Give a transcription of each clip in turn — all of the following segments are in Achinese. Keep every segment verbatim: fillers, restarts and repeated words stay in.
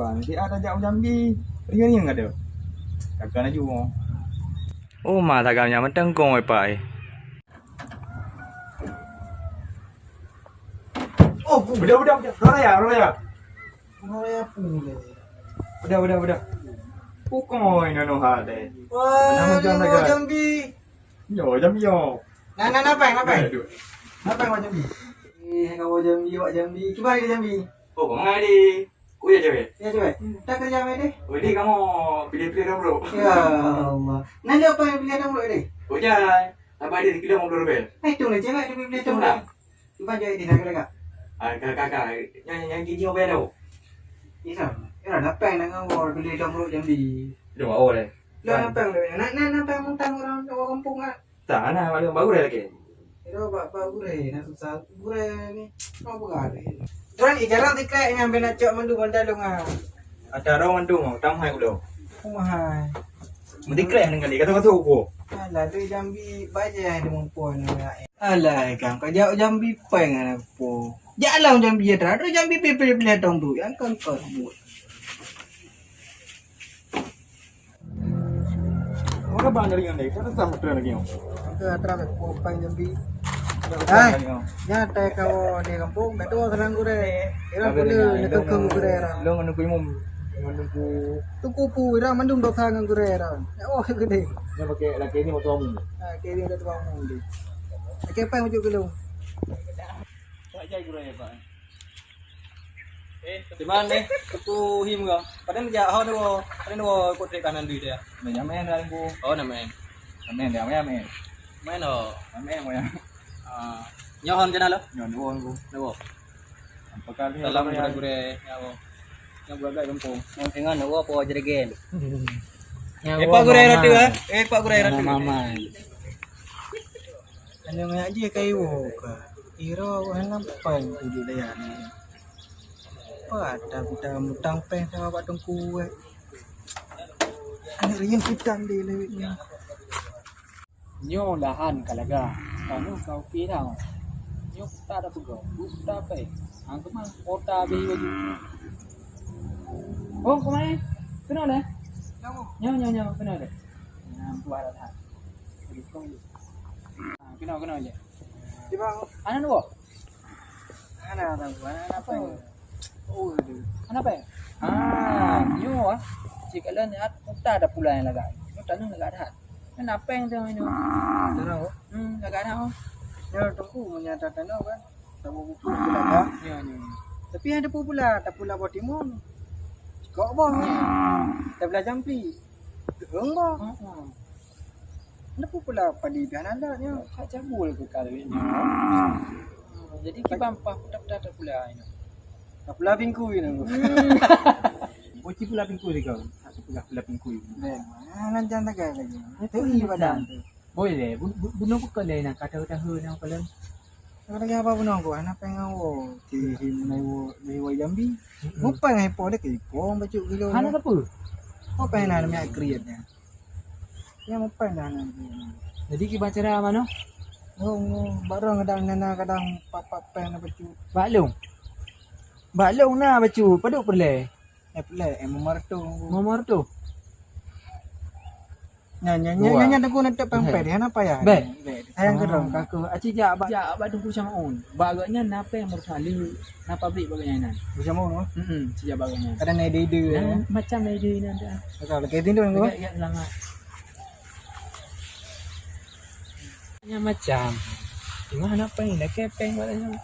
Bang, di ada jak jambi. Riang-riang ada. Kakak laju. Oh, ma tagam nyang manteng kong wifi. Oh, udah, udah, udah. Raya, raya. Raya pun. Udah, udah, udah. Pukoi nono hade. Wah, jambi. Yo, jambi yo. Nah, nah, napai, napai? Aduh. Napai wak jambi? Eh, kawo jambi, wak jambi. Kiban ke jambi? Oh, kau ngai di. Ku ya cewek. Ya cewek. Tak kerja apa deh? Oh, ini kamu pilih-pilih dong, bro. Ya Allah. Nah, dia apa yang pilih dong, bro deh? Oh, jangan. Tambah dia kilo lima puluh ribu. Eh, tu lah cewek dia pilih dong, bro. Kiban cewek di nak kerja. Ah, kakak, kakak. Yang yang gigi apa ya tau? Isa, ira napeng nak ngawal beli dong, bro jambi. Dua awal eh. Lo napeng lo. Nak nak napeng mutang orang orang kampung ah. Tak, nah, malu baru dah lagi. Ira bak bak gureh nak susah gureh ni. Mau berare. Tuan ijaran tikrek nyang bina cok mandu mandalung ah. Ada orang mandu mau tam hai udah. Kumahai. Mentikrek dengan dia kata-kata upo. Alah, tu jambi baja ada mumpun. Alah, kan kau jauh jambi peng anak po. Jak lah jambi ya, terus jambi pilih-pilih tong tu. Yang kan kau buat. Orang bang dari yang lain, tak susah betul lagi. Ke atra ko pang jambi. Hai, nya tai kawo di kampung, dah tua senang gureh. Ira pun ni kekeng gureh ira. Long anu ku imum, anu ku. Tuku pu ira mandum dosa ngan gureh ira. Oh, gede. Nya pakai laki ni motor mu. Ha, ke dia dah tua mu dia. Pakai apa yang ujuk ke long? Tak jai gureh apa? Eh, di mana ni? Tuku him ke? Pada ni jak ho dua. Pada dua ikut trek kanan duit dia. Banyak main dalam ku. Oh, nak main. Main dia, main, main. Main oh. Main, main. Ah, nyohon kena lo. Nyohon dua ku. Dua. Apa kali dalam gure-gure ya apa? Yang gure-gure kampung. Yang tengah nak apa jadi gen? Eh, Pak Gureh Ratu ah. Eh, Pak Gureh Ratu. Mama. Anu ngajak jih ka iwoe ka. Ira awak hana pan tuju daya ni. Pat dah buta mutang peng sama bak teungku eh. Aneuk riyeun kutan di lewat ni. Nyoe lahan ka laga. Kanu ka oke dah. Nyoe kuta dah peugah. Kuta peng. Hang keumah kota beh baju. Oh, kemai? Kena dah? Nyoe, nyoe, nyoe, kena dah. Nah, buat dah. Kena, kena je. Cuba. Anak dua? Anak, anak, anak apa? Oh, aduh. Anak apa? Ah, nyoe ah. Cik kalian lihat, tak ada pula yang lagak. Nyoe tak ada lagak dah. Kan apa yang tengah ini? Tengah, oh. Hmm, lagak dah, oh. Ya, tunggu, menyatakan, oh, kan. Sama buku pula, kan? Ya, ya. Tapi ada pula, tak pula buat timun. Kok boh, ya. Tak pula jampi. Teung boh. Ha, ha. Kenapa pula padi dah nalat nya? Hak cabul ke kali ni? Jadi kiban pah putar-putar tak pula ini. Tak pula bingkui ni. Hmm. Boci pula bingkui ni kau. Tak pula pula bingkui. Nah, lanjang tak lagi. Itu ibadah tu. Boleh, bunuh bukan lain nak kata-kata nak kalian. Kata apa bunuh aku? Anak pengen wo. Ti hi menai wo, menai wo jambi. Bukan hai po dek ipo bacut gilo. Anak apa? Apa yang nak nak kriat nya? Nyang mupan dah nyan. Jadi kiban cara manoe? Oh, barang kadang nana kadang papak peng na bacut. Bak lông. Bak lông na bacut, padub peureulèe? Eh, peureulèe, eh, meumar tu. Meumar tu. Nyan, nyan, nyan, nyan, nyan, teungku nanti peng peng, hana payah. Bèk. Sayang keudroe. Ka keuh, aci jak bak, jak bak Teungku Syamaun. Bak gobnyan na peng meureuka lheueh na pabrik bak gobnyan. Teungku Syamaun, oh? Heeh, ci jak bak gobnyan. Kadang na ide-ide, ya. Macam na ide-ide nyan dah. Betul, lagi tidur, Teungku. Ya, ya, selamat. Nya macam. Cuma hana peng, dah kepeng bak laju.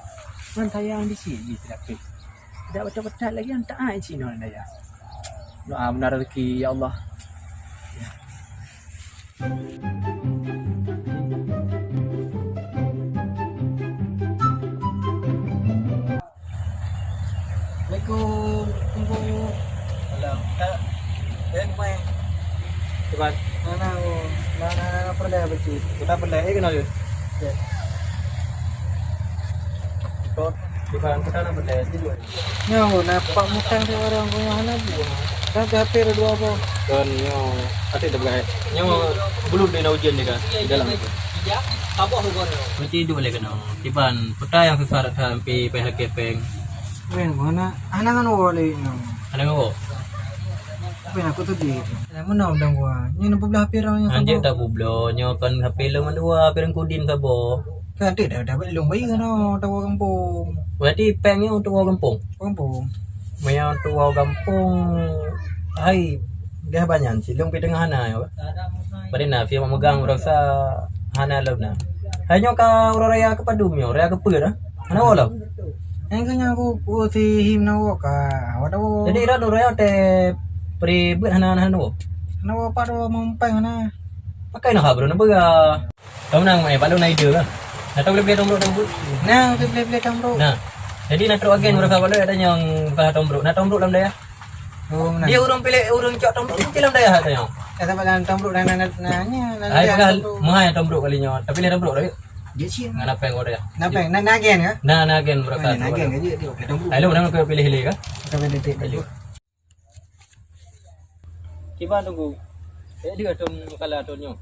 Man sayang di sini tetapi. Dak betul-betul lagi yang tak ai cina daya. Doa benar rezeki, ya Allah. Ya. Assalamualaikum. Assalamualaikum. Salam. Tak. Eh, mai. Cepat. Mana, oh, mana, mana pernah betul? Kita pernah, eh, kenal, ya? Ya. Kau di barang kita nak berdaya sini, dua. Nyoe, nampak mutang di orang punya hana buah. Kan H P ada dua apa? Kan nyoe, ada dah begai. Nyoe belum dia nak ujian dia kan, di dalam tu. Mesti duduk lagi kena. Kiban, peta yang susah datang pi P H K peng. Peng mana? Hana ngan wo lagi nyoe. Hana ngan wo? Apa yang aku tuju? Yang mana udah gua? Ini enam belas HP orang yang Anjir sama. Tak kubloe, nyoe kon HP lôn mandua, HP lôn kudin saboh. Kan tu dah dapat lôn bayar no, tawa kampung. Berarti peng ni untuk orang kampung? Kampung. Maya untuk orang kampung, hai, dah banyak sih, lôn pi tengah hana ya. Pada na, pi memegang berasa hana lom na. Hai nyoe ka uroe raya ke padum nyoe, raya ke peue dah? Hana woe lom. Nyang keu nyan ku, ku si him na woe ka, awak dah woe. Jadi ira uroe raya teh pri beuet hana hana woe. Hana woe pat woe mumpeng hana. Pakai na ha bro na beuga. Tahu nang mai balu na ide lah. Na tahu boleh beli tombrok tombrok. Nah, boleh beli beli tombrok. Nah. Jadi na trok agen berasa balu ada nyang salah tombrok. Na tombrok lam dayah. Oh, nah. Dia urang pilih urang cok tombrok mungkin lam dayah ada nyang. Kata badan tombrok dan na na na. Ai peugah mahai tombrok kali nyoe. Tapi leh tombrok dah. Dia sih. Ngana peng kau dah. Na peng, na na agen ke? Na na agen berasa. Na agen ke dia dia. Tombrok. Ai lu nang kau pilih leh ke? Sampai detik. Ayo. Kiban Teungku, eh, dua thon kala thon nyoe.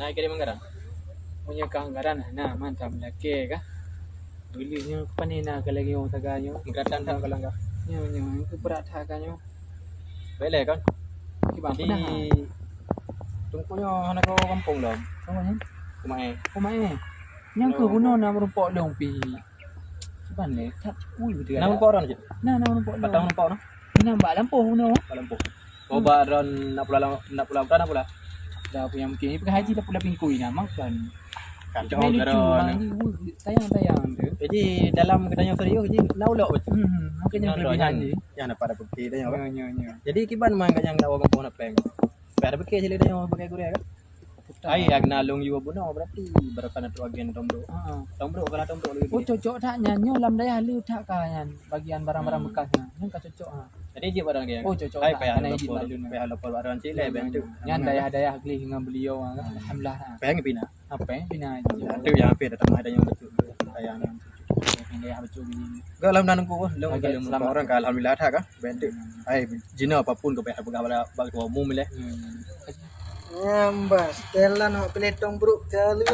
Na keu di Anggaran? Meunyoe ka Anggaran, na mantap lakée kah? Dulu nyoe pane na keu lagée nyoe taga nyoe. Meuratan that keu langga. Nyoe, nyoe, keu brat that ka nyoe. Bèk lé kan? Kiban Jadi, pernah? Teungku nyoe hana kawa gampông lom. Kawa nyoe? Kumae. Kumae. Nyang keu bunoe na meurumpok lôn pi. Kiban lé, that kui beutôi. Na meurumpok ron cit? Na, na meurumpok lôn. Patang meurumpok na? Inong bak lampôh bunoe. Bak lampôh. Oh, bak ron nak pula, nak pula, nak pula. Dah punya mungkin. Ini pakai haji dah pula pingkui nah, makan. Kacau. Main lucu, garon. Mang, ini, uh, tayang-tayang tu. Jadi, dalam geutanyoe serius, jadi nak ulok betul. Hmm, hmm. Makanya Nyoe kelebihan nyan, ni. Nyan apa ada bukti dah, ya, apa? Ya, ya, ya. Jadi, kiban mang kat nyang nak orang kampung nak peng. Tapi ada bukti sila dah, yang pakai gurih kan? Ai, agna long yue bunoe berarti baru kana trok agen tombrok. Ha. Tombrok, kalau tombrok lagi. Oh, cocok that nyan. Nyoe lam dayah le that ka nyan. Bagian barang-barang bekas nyan. Nyan ka cocok ha. Jadi jeuet barang lagi. Oh, cocok that. Payah lapor, payah lapor barang cik leh bantu. Nyan dayah-dayah gleh ngon beliau ha. Alhamdulillah ha. Payah pina. Apa pina. Ada yang apa datang ada yang betul. Dayah betul. Gak lam nan ku, long kalau orang ka alhamdulillah that ka. Bantu. Ai, jina apapun kau payah peugah bak ketua umum leh. Hmm. Nyam bah, setelan awak pilih tombrok kali.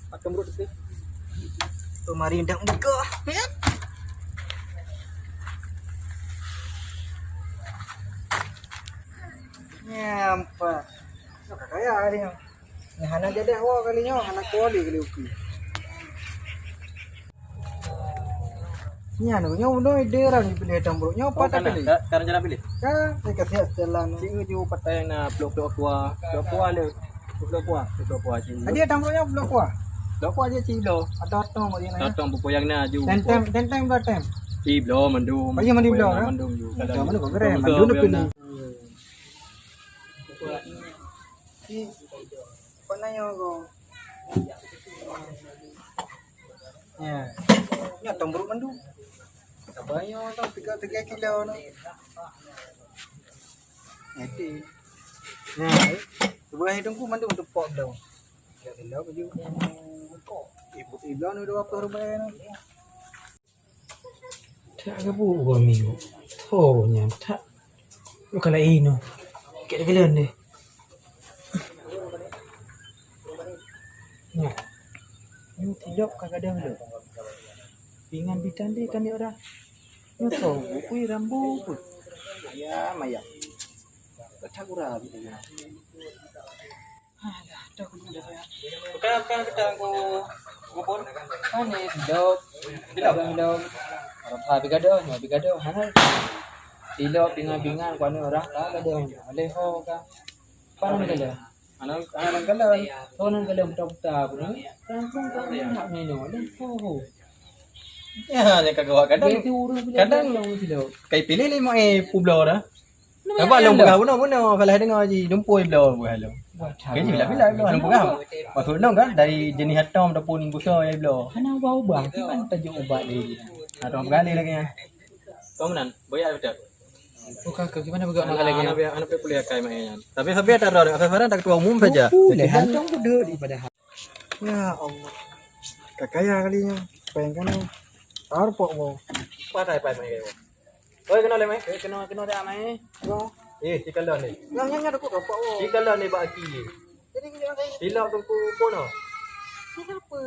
Pak tombrok tu. Tu mari dak buka. Nyam bah. Nak kaya kali nyoe. Nah, hana jadi awak kali nyoe, hana kuali kali uki. Nyan, nyoe bunoe ide orang ni pilih tombrok. Nyoe patah pilih. Ka, ka rencana pilih? Ka, ni ka siap setelan. Cik ngeju patai na blok-blok tua. Blok tua le. Blok tua, blok tua cik. Tadi tombroknya blok tua. Blok tua je cik lo. Ada tong bagi na. Ada tong buku yang na ju. Tenteng, tenteng dua tem. Cik lo mandum. Oh, iya, mandum lo, kan? Mandum ju. Kalau mandum, keren. Mandum tu pilih. Cik, apa nanya kau? Ya. Nyoe tombrok mandum. Sabar nyoe tong tiga tiga kilo nyoe. Nanti. Nah, sebelah hidungku mandum tepok dong. Tiga kilo baju. Ibu ibu ni dua puluh ribu ni. Tak ada bu dua minggu. Tho nyan tak. Bukan lain tu. Kira-kira ni. Nyoe. Nyoe tilok ka gadôh lom. Pingan bitan deh kan dia orang. Nyoe tho, bukui rambu pun. Ya, maya. Kata kurang. Alah, dah aku dah ya. Bukan, bukan kita aku kubur. Kan ni tilok. Tilok. Tilok. Apa bigadôh, nyoe bigadôh. Hana. Tilok pingan-pingan kuan orang ka gadôh. Aleh ho ka. Pan gadôh. Anak, anak galon. Oh, nan galon buta-buta pun. Langsung ka nak minum. Ada ho. Ya, ni kagak kadang. Kadang kai pilih lima eh publo dah. Nampak long peugah bunoe bunoe, kalau dengar ji lumpui bloe buah long. Kayaknya bila-bila long peugah. Maksud long kan dari jenis atom ataupun busa ya bloe. Hana ubah-ubah, kiban tajuk ubat dia. Atau peugah lagi ya. Kau menan, boyak betul. Bukan ke gimana peugah mahal lagi. Anak biar anak kuliah kai main. Tapi tapi tak ada orang asal tak ketua umum saja. Boleh hantam kudu di padahal. Ya Allah. Kakaya kalinya. Bayangkan. Arpok mo. Pakai pai main kayu. Oi, kenal lé mai? Eh, kenal kenal dah mai. Yo. Eh, si Kalon ni. Yang yang ada kok apa wo? Si Kalon ni bak aki. Jadi dia pakai Silap tu ku pono. Kenapa?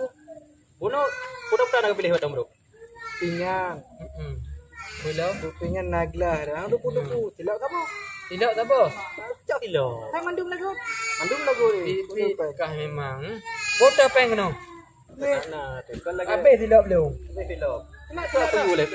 Pono, pono bukan nak pilih batang bro. Pingan. Hmm. Bila? Kupingan naglah dah. Duku-duku. Silap kamu. Silap tak apa. Cak silap. Hai mandum lagu. Mandum lagu ni. Tipi kah memang. Kota peng kena. Nah, tu kan lagi. Habis silap belum? Habis silap. Nak silap tu boleh.